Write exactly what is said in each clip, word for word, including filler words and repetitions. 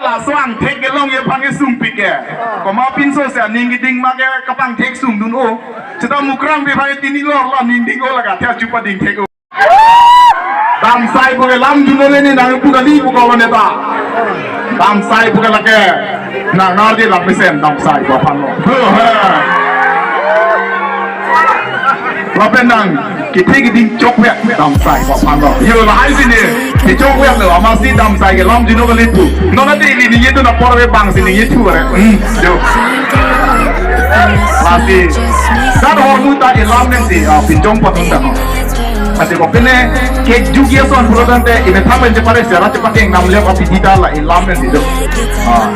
Laso angthek kelong ye aphan ke sumpik ke. Komat pinso si aning keding ma ke kapangthek sumdun-o. Seta Mukrang Bey aphan ke tini lor lo aning ding-o, lake athe achu padingthek-o. Damsai pu ke lam dun-o le ne nangpu kali pu ko lo neta. Damsai pu ke lake nang nar di lam mesen damsai pu aphan lo. Lapen nang kethe keding chokvek damsai pu aphan lo. Yo lahai si ne kechokvek lo, amatsi damsai ke lam dun-o kali pu. Non ate ili ningje dun apor ke bang si ningje thu are. Hmm, yo. Lasi. Dan hormu ta ilam ne si, ah, pinjong pon ta no. Ate ko pine kejok ason pulo tangte, imethang pen chepare sera chepakeng namle ko pidi ta la ilam ne si do. Ah.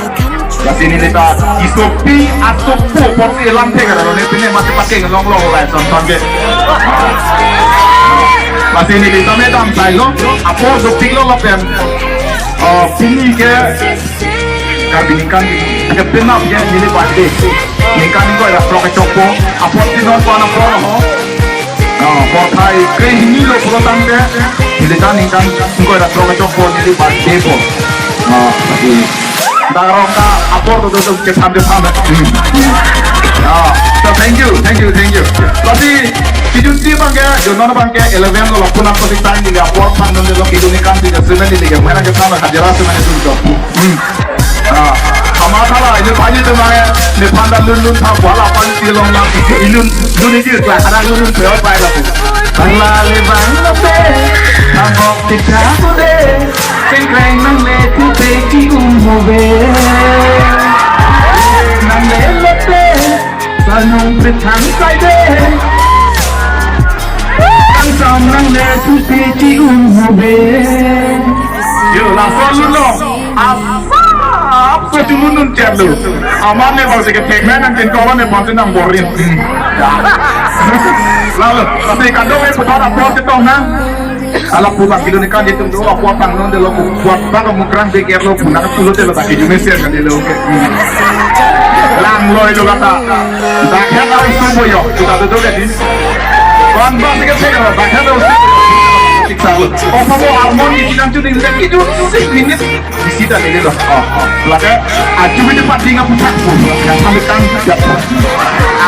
Lasi neli ta isopi asopo porsi ilam thek ra ne pine mate pakeng long long lai son son ke. Lasi neli ta me damsai lo, apor dopik lo lapen. Oh, pini ke Karbi ningkan ke penap ya neli birthday. Ningkan ingkoi ra throk kechokpo. Apot si non ko-an apor ho. Ah, porthai kre hini lo pulo tangte, neli ta ningkan ingkoi ra throk kechokpo neli birthday po. Ah, lasi. Dak rong ta apor do do do ketham ketham. Hmm. Ah, so thank you, thank you, thank you. Lasi, kijun si abang ke, jo non abang ke eleven lo, lapu nang kosi tang neli apor tang non lo, kijun ningkan si ke semen neli ke, mena ketham hajira semen itu do. Hmm. Ah, ama thala, ini pani tu nang, ne panda lun lun tha, wala pani ti long lang, ilun, lun ini tu, ada lun lun tu, apa itu? Pala le bang lote, abok ti ka tu de, sengkreng nangle tu pe ki um ho be. Nangle lote, sanung pe thang sai de. Kangsam nangle tu pe ki um ho be. Yo, lason lun lo. Asap so chulun nun chet lo. Amat ne bang si kethek nang tin ko ne bang si nang borin. Lalu, si kado e putar apor chetong nang. Ala pu bang kilo ni kan ditum do apor tang non de lo pu buat bang Mukrang Bey ke lo pu nang pulo de lo bagi jume ser kan de lo ke. Lang loi lo kata. Dakhet harus sumbo yo. Kita do do ke di. Kon bang si kethek lo, dakhet harus sumbo yo. Siksa lo. Oh, kamu harmoni di nang chuning de kijun si minit. Di sita neli lo. Oh, oh. Lake, achu bini pading aputhak po. Yang kami kan tidak po.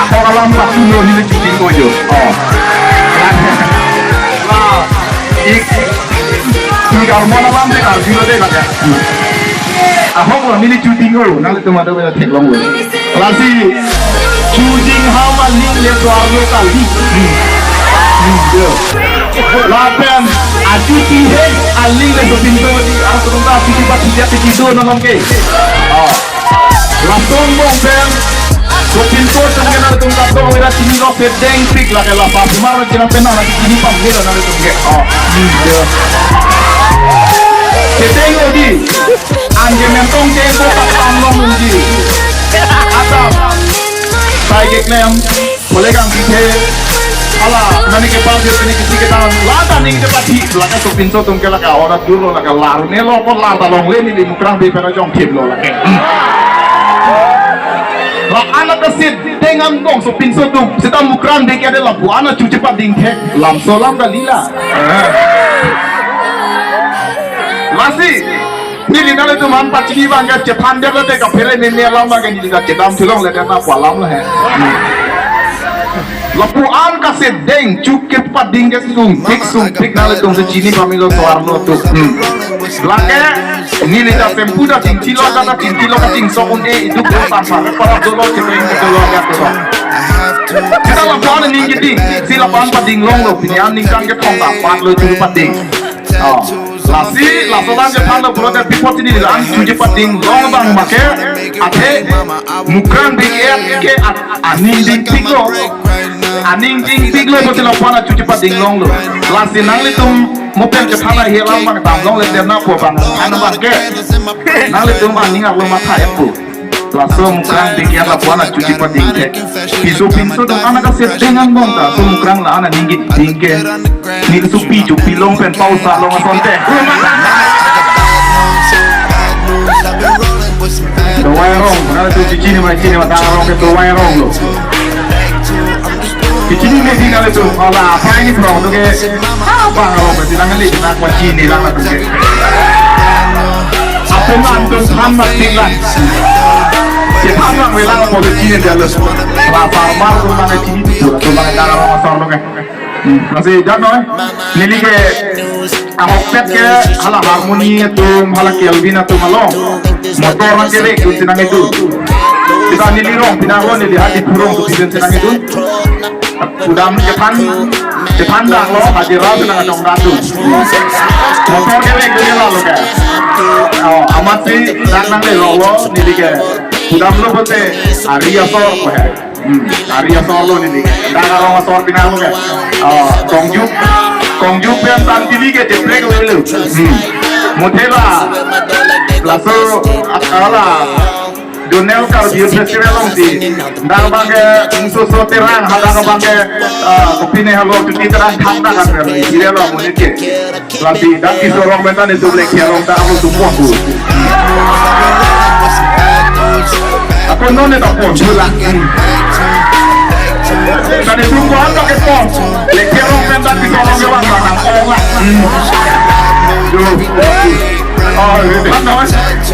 Ako kalam patu lo neli chuting ko jo. Oh. Lake. Lah. Ik. Ik armon alam de karbi lo de lake. Ahok lo neli chuting ko. Nanglitum ado bela theklong lo. Lasi, chujing ham aling le so-arlo kali. Hmm. Hmm, yo. Lapen, achu ti he, aling le so pinto, arlo ta ti pa ti ti do na long ke. Ah. Lason bong pen, so pinto atum ke nangtum ta tong ira chini lo pe dengpik lake la pa sumar china pen nangtum chini pam ni lo nangtum ke. Ah. Hmm, yo. Kedeng odi. Anke mentong ke ko patang long nungji. Asap. Sai keklem. Boleh kang sithe. Ala, nani ke pam dia nani kisi ke tangan. Lata ning ke pati. Laka so pinso atum ke laka ora dulu laka lar. Ne lo ko lar ta longle neli Mukrang Bey pera jong thip lo lake. La anak kesit dengan bong so pinso atum. Seta Mukrang Bey ke ada lapu anak chuche pading the. Lam so lam dalila. Lasi. Neli nanglitum aphan pachini abang ke chethan det lo de kaphere ne ne alam abang ke neli ta chedam thulong le karna pu alam lo he. Lapu an kasedeng chu kepading ke sungpik sungpik nanglitum si chini pamelo so-arlo atum. Hmm. Lake neli ta sempu ta chingthi lo ta chingthi lo ka chingso un-e iduk do tan pa para dolo chepeng dolo ya dolo. Kita lapu an ning keding si lapu an pading long lo pini an ningkan kethom ta pat lo chu pading. Oh. Lasi, laso abang ke phan lo pulote pi apot si neli la-an chuche pading long abang ma ke, athe, Mukrang Bey ke at, aning dingpik lo. Aning dingpik lo, pusi lapu an chuche pading long lo. Lasi nanglitum mo pen ke thana he alam abang dam longle te na po abang, an abang ke. Nanglitum aning arlo matha-et po. Laso Mukrang Bey ke lapu an chuche pading the. Piso pinso atum anak kasedeng angbong ta, so Mukrang la aning keding ke. Ni kesupi chupi long pen pau sa long asonte. Dovai arong, mana tu chini ma chini ma ta arong ke dovai arong lo. Kechini me di kali tu, ala apa ini pro tu ke. Apa arong berarti lang kali kita kuat chini lang tu ke. Apa Teman atum than mati lang. Chethan lang velang apot chini dia lo. La parmar atum nangchini tu, atum nang dak arong asor lo ke. Hmm, lasi dak noi. Neli ke ahokpet ke hala Harmony atum, hala Kelvin atum along motor nangkevek dun si nangkedo. Seta neli rong pini arlo neli hadi purong tu pidun si nangkedo. Pudam kephan, kephan dak lo, hajira si nangkachongdat dun. Motor kevek dun la lo ke. Oh, amat si dak nangle lo lo, neli ke. Pudam lo pote, ari asor ko he. Hmm, ari asor lo neli. Dak arong asor pini arlo ke. Oh, tongjuk, tongjuk pen tangtili ke jeprek lo lo. Hmm. Muthela. Laso akala. Donel Karbi Festival along si. Dak abang ke ingso so terang, hadak abang ke, ah, kopine halo cuti terang thang dak kan. Ire lo monit ke. Lasi dak Tisorong pen ta netum lek Tisorong ta ako supo aku. Ako non ne ta pon bula. Tadi supo anda ke pon. Lek Tisorong pen ta Tisorong ke wang nang ong la. Yo. Oh, kan no.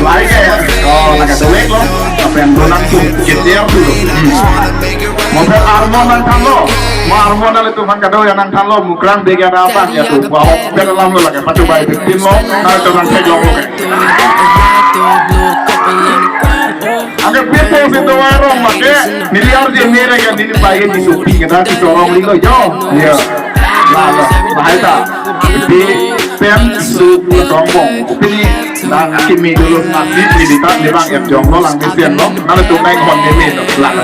Lai ke. Oh, lagi dowek lo. Apa yang dolang tu? Jeter tu. Motor Armon nangthanlo. Ma Armon nangli tuhan kado ya nangthanlo, mukrang bega na abang ya tu. Wah, hok pen alam lo lagi, pacu bai pin lo, na itu nangthek lo. Angke pin po si dowai arong make, neli arje mere kan neli bai ke disupi kita Tisorong li lo yo. Iya. Lah, lah, bahaya ta. Di pen su tongbong. Pini Nang kimi dulu nasi militan di bang em jong lo lang mesen lo. Nang tu neng hon meme lo. Lang.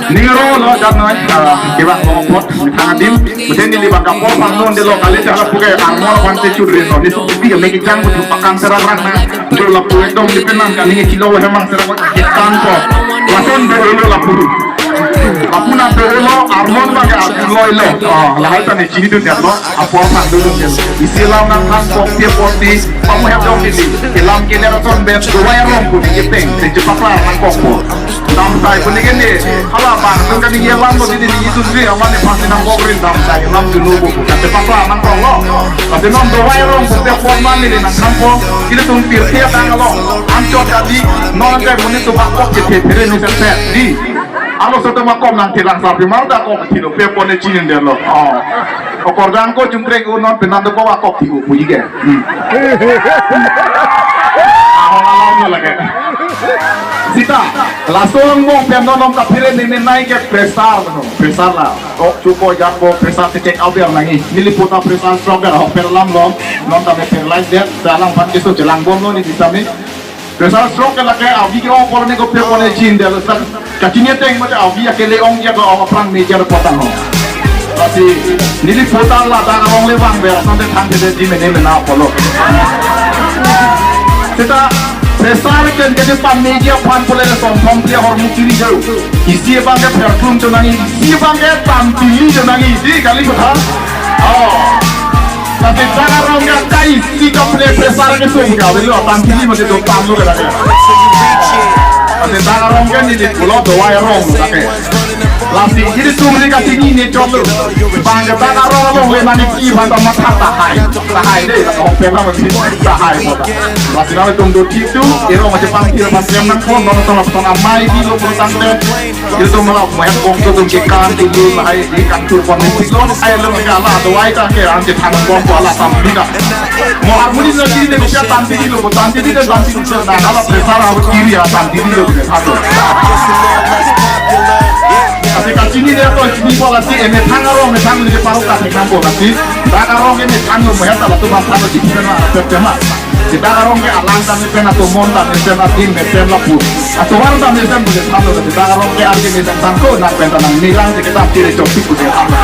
Ningro lo dan nang, ah, kibang bongpot, nang adim. Mesen di bang kapor pangnon di lo kali chala pukai armor pante chudrin lo. Ni supi ke meki jang putu pakang serang rang na. Dolo lapu ekdom di penang kani kilo hemang serang kitan ko. Lason dolo lapu. Lapu na dolo armor bang ke apu loi lo. Oh, lahai ta ni chini tu dia lo. Apor phan dodun ke. Isi alam nangthan kok pi apor ti, pamu hem dong neli. Kelam ke nera ton bet, dowai arong pu ni keteng, te chepaklar nangkokpo. Damsai pu ni ke ne, hala bang, tun kani ye alam lo di di di tun si, alam ne phan si nangkok rin damsai, alam tu lo bu, kachepaklar nangkok lo. Tapi non dowai arong pu te apor man neli nangthanpo, ilitum pirthe adang along, anchot kali, non ke monit tu bak kok chethe phere ni set set, di. Arloso atum akom nangthelang sarpi mar ta kok thilo pe pone chinin delo. Oh. Okor dang ko jumprek unon penan do ko akok thiu puji ke. Hmm. Ahong alam lo lagi. Seta, laso angbong pen non nom kaphere ni ni nai ke pressure no. Pressure la. Kok chuko jako pressure ke check up yang nangi. Neli puta pressure stroke dah hok per alam lo. Non tame paralyzed dia. Dalang pan keso chelang bom lo ni di tame. Pressure stroke ke lake avi ke ong polo ni ko pe pone chin dia lo sak. Kachini ateng mate avi akele ong ya ko ong aphrang major potang ho. Lasi neli putar la dak arong le vang ber, sampai thang de di mene mena polo. Seta pressure ke ke pan media pan pole le som som pia hor mukiri jo. Isi bang ke perfume jo nangi, isi bang ke tantili jo nangi, di kali ko tha. Oh. Tapi dak arong ke kai si kaple pressure ke sum ka, beli lo tantili masih do tam lo ka. Tapi dak arong ke neli pulo dowai arong lake. Lasi ini tum ni kachini ni chot lo. Bang ke dak arong lo we nani ki bang ta matha tahai. Tahai de, ta hok pela masih tahai kota. Lasi nang tum do ti tu, iro masih pang kira pas yang nang kon, non tolak ton amai di lo tang de. Ilitum malah main kong tu tum ke kan tu tu lahai di kan tu pon ni lo ai lo ka la dowai ta ke an ke than kong ko la tam bina. Mo harmoni na di de bisa tantili lo, tantili de tantili de na hala pressure avo kiri ya tantili lo de than lo. Tapi kachini dia tu chini ko lasi eme thang arong eme thang ni ke parok ka thek nang ko lasi. Dak arong eme thang lo mo ya ta la tu bang thang lo di pena pe pe ma. Seta dak arong ke alang tame pen atomon tame pen adim me pen lapu. Atovar tame pen bule thalo seta dak arong ke arke me pen tangko na pen tanang nilang ke kita pire chok tik bule thalo.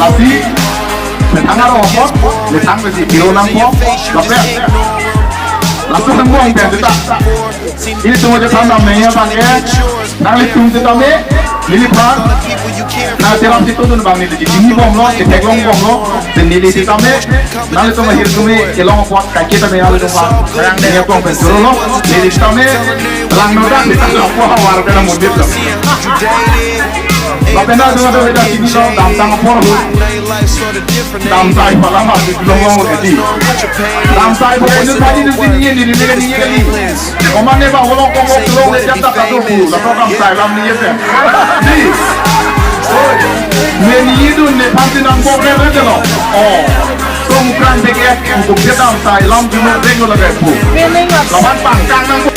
Lasi, me thang arong ko, me thang me si piro nang ko, lape. Lapu nang buang pen seta. Ilitum aja than dam neng ya bang ke. Nanglitum sitame, neli phan. Na teram situ dun bang neli chini bom lo, chetheklong bom lo. Then neli sitame, nanglitum ahir tumi kelong apot kaki tame nanglitum phan. Neli apong pen suru lo, neli sitame, lang noda sitame apot hawar kena mundit lo. Lapen adung adung ida sini lo, damtang apor ho. Damtai palam adu dulong long edi. Damtai pakai nun tadi nun tini ye, nini nini nini kali. Komat ne ba holong kong kong long le jatah tadu pu. Lapen damtai lam ni ye pen. Di. Oi. Ne ni dun ne panti nang bok re re lo. Oh. Songkran bek ek, untuk dia damtai lam junuk deng lo lagi pu. Lapan pangkang nang